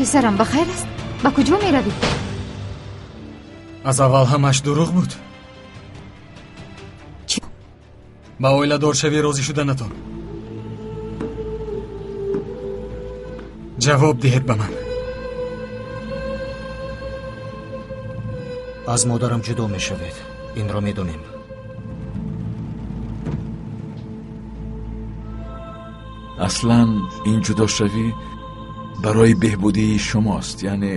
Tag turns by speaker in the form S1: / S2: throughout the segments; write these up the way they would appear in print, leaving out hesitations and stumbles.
S1: Писарам, ба хайр аст? Ба куҷо меравӣ?
S2: Аз аввал ҳамаш дурӯғ буд.
S1: Чӣ?
S2: Ба оиладоршавӣ розӣ шуданатон. Ҷавоб диҳед ба ман.
S3: Аз модарам ҷудо мешавед, инро медонем.
S4: Аслан ин ҷудошавӣ барои беҳбудии шумост, яъне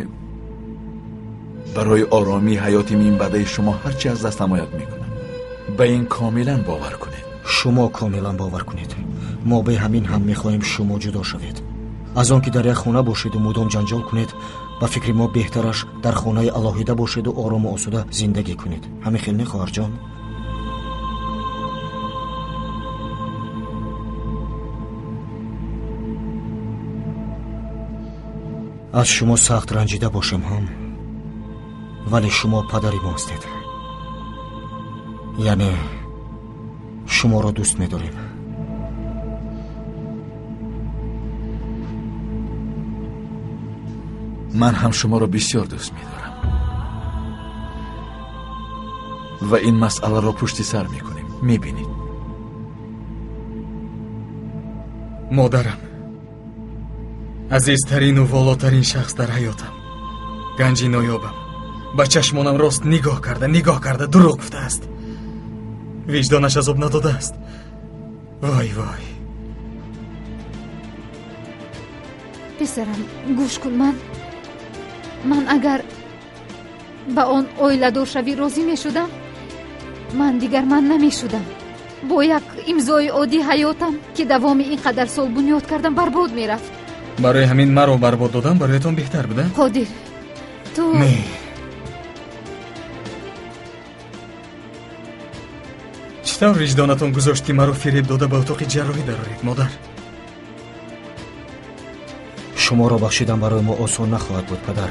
S4: барои оромии ҳаёти минбаъдаи шумо ҳарчи аз дастам ояд мекунам. Ба ин комилан бовар кунед.
S3: Шумо комилан бовар кунед. Мо бе ҳамин ҳам мехоҳем шумо ҷудо шавед. Аз он ки дар як хона бошеду мудом ҷанҷол кунед, ба фикри мо беҳтараш дар хонаи алоҳида бошеду орому осуда зиндагӣ кунед. Ҳамин хел не, хоҳарҷон? Аз шумо сахт ранҷида бошем ҳам, вале шумо падари мо ҳастед. Яъне шуморо дӯст медорем.
S4: Ман ҳам шуморо бисёр дӯст медорам ва ин масъаларо пушти сар мекунем. Мебинед.
S2: Модарам азизтарину волотарин шахс дар ҳаётам, ганҷи ноёбам. Ба чашмонам рост нигоҳ карда, нигоҳ карда дурӯғ гуфтааст. Виҷдонаш азоб надодааст. Вой вой.
S1: Писарам, гӯш кун. Ман агар ба он оиладоршавӣ розӣ мешудам, ман дигар ман намешудам. Бо як имзои оддӣ ҳаётам, ки давоми ин қадар сол бунёд кардам, барбод мерафт.
S2: Барои ҳамин маро барбод додан бароятон беҳтар буда?
S1: Қодир, ту
S2: не. Чӣ тавр виҷдонатон гузошт, ки маро фиреб дода ба утоқи ҷарроҳӣ дароред, модар?
S3: Шуморо бахшидан барои мо осон нахоҳад буд, падар.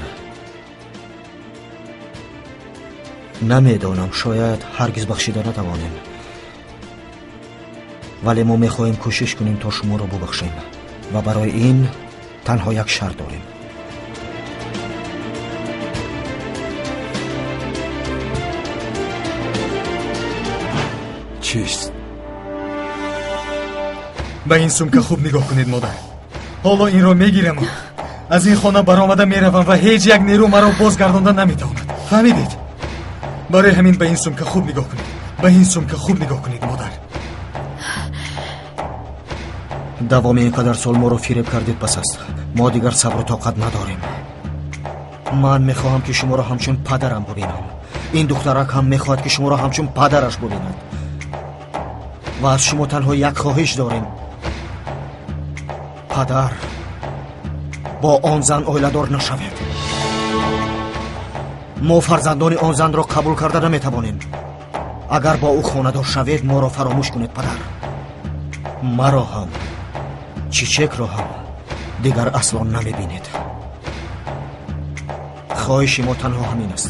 S3: Намедонам, шояд ҳаргиз бахшида натавонем, вале мо мехоҳем кӯшиш кунем то шуморо бубахшем ва барои ин танҳо як шарт дорем.
S4: Чист?
S2: Ба ин сумка хуб нигоҳ кунед, модар. Ҳоло инро мегираму аз ин хона баромада меравам ва ҳеҷ як нерӯ маро бозгардонда наметавонад. Фаҳмидед? Барои ҳамин ба ин сумка хуб нигоҳ кунед. Ба ин сумка хуб нигоҳ кунед, модар.
S3: Давоми ин қадар сол моро фиреб кардед, бас аст. Мо дигар сабру тоқат надорем. Ман мехоҳам, ки шуморо ҳамчун падарам бубинам. Ин духтарак ҳам мехоҳад, ки шуморо ҳамчун падараш бубинад. Ва аз шумо танҳо як хоҳиш дорем. Падар, бо он зан оиладор нашавед. Мо фарзандони он занро қабул карда наметавонем. Агар бо ӯ хонадор шавед, моро фаромӯш кунед, падар. Маро ҳам, Чичекро ҳам дигар асло намебинед. Хоҳиши мо танҳо ҳамин аст.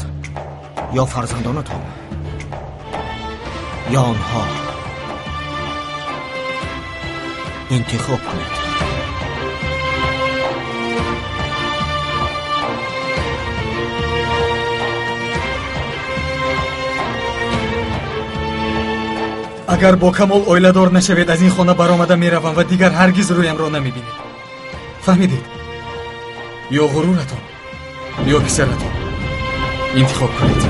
S3: Ё фарзандонатон, ё онҳо. Интихоб кунед.
S2: Агар бо Камол оиладор нашавед, аз ин хона баромада меравам ва дигар ҳаргиз рӯямро намебинед. Фаҳмидед? Ё ғуруратон, ё писаратон. Интихоб кунед.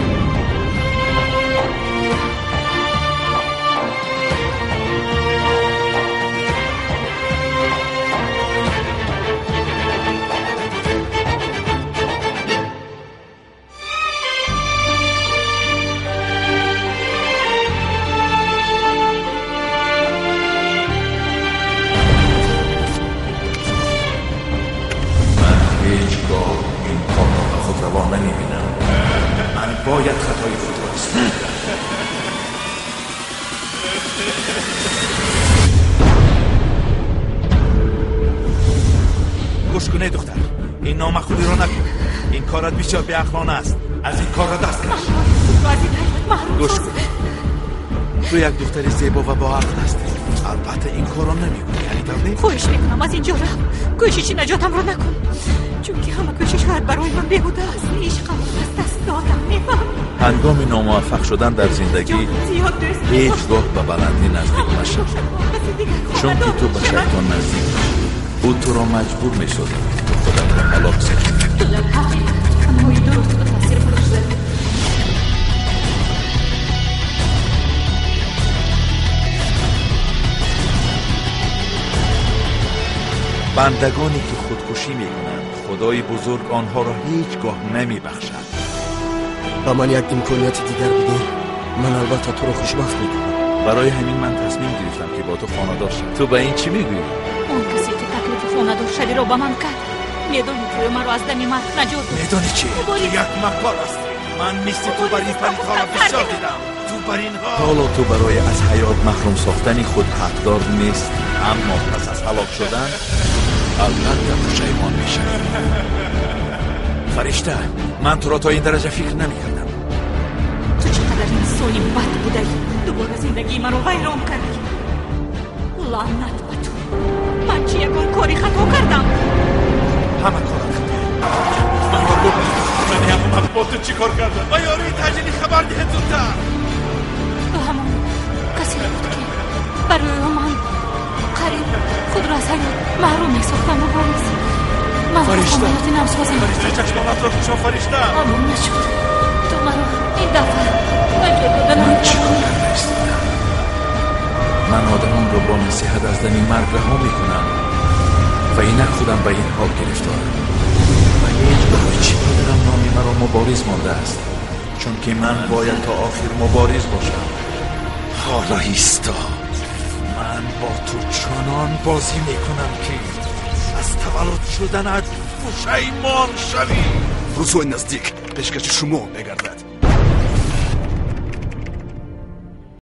S4: باید خطای خود را اصلاح کنم. گوش کنه دختر، این نامعقولی را نکن. این کارت بسیار بی‌عقلانه است. از این کار را دست کش. گوش کن، تو یک دختر زیبا و با عقل هستی. Албатта ин корро намекунӣ, ҳамин тавр не?
S5: Хоҳиш мекунам, аз инҷо рав. Кӯшиши наҷотамро накун, чунки ҳама кӯшишҳоят барои ман беҳуда аст. Ишқамро аз даст додам, мефаҳмӣ?
S4: Ҳангоми номуваффақ шудан дар зиндагӣ ҳеҷ гоҳ ба баландӣ наздик машав, чунки ту ба шайтон наздик мешавӣ. Ӯ туро маҷбур месозад, ки ту худатро ҳалок созӣ.
S5: Ту дар ҳақиқат суханҳои дурустро таъсир гузошта.
S4: Бандагоне ки худкушӣ мекунанд, Худои бузург онҳоро ҳеҷ гоҳ намебахшад.
S6: Ба ман як имконияти дигар бидеҳ, ман албатта туро хушбахт мекунам.
S4: Барои ҳамин ман тасмим гирифтам ки бо ту хонадор шавам. Ту ба ин чӣ мегӯӣ?
S5: Он касе ки таклифи хонадоршавиро ба ман кард, медонӣ ки ӯ маро аз дами марг наҷот дод.
S4: Медонӣ чӣ? Ту як маккор ҳастӣ. Ман мисли ту бар ин палидҳоро бисёр дидам. Ту бар инҳо. Ҳоло ту барои аз ҳаёт маҳрум сохтани худ ҳақдор нестӣ, аммо пас аз ҳалок шудан албатта пушаймон мешавӣ. Фаришта, ман туро то ин дараҷа фикр намекардам.
S5: Ту чӣ қадар инсони бад будаӣ. Дубора зиндагии маро вайрон кардӣ. Лаънат ба ту. Ман чӣ ягон кори хато кардам?
S4: Ҳама корат хато. Маро бубахш. Ман ҳама бо ту чӣ кор кардам? Ба ёрии таъҷилӣ хабар диҳед зудтар.
S5: Ӯ ҳамон касе буд ки барои ман қариб худро аз ҳаёт маҳрум месохтам. Мубориз, ман
S4: Фаришта,
S5: ҳаёти нав созам.
S4: Фаришта, чашмонатро кушо, Фаришта.
S5: Амон нашуд. Ту маро ин дафъа наҷот дода
S4: Ман чӣ кор
S5: наметавонӣ.
S4: карда истодам? Ман одамонро бо насиҳат аз дами марг раҳо мекунам ва инак худам ба ин ҳол гирифторам. Ва ҳеҷ барои чӣ падарам номи маро Мубориз мондааст? Чунки ман бояд то охир мубориз бошам. Ҳоло исто. Ман бо ту чунон бозӣ мекунам, ки аз таваллуд шуданат пушаймон шавӣ.
S7: Рӯзҳои наздик пешкаши шумо мегардад.